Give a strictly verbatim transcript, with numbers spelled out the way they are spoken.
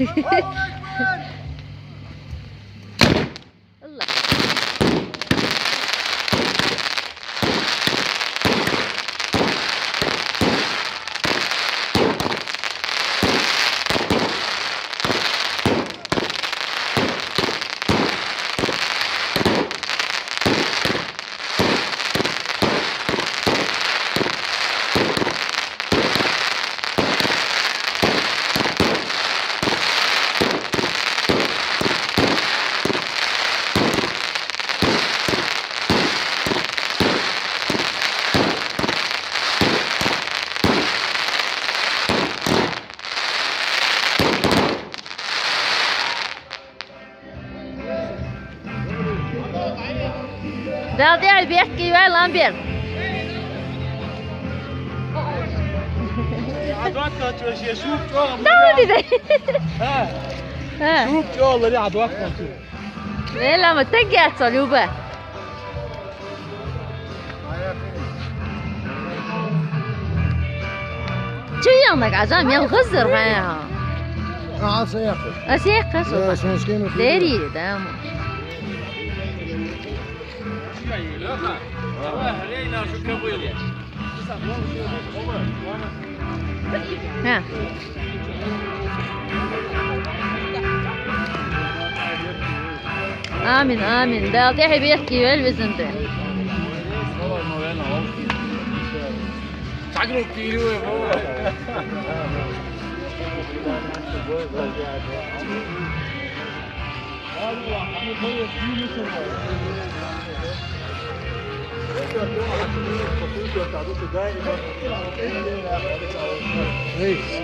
الله. Дала тӀехьа бехке вай, Ламбер. Давай, диде. Ха. Ха. Вела, ма таггеца, Люба. Чу яна гажа, мел гызыр гая. А, саяхы. А, саяхы, саяхы. Дери, да. Ха. Амин, амин. Дала тӀехьа бехке вай везан де. Эй.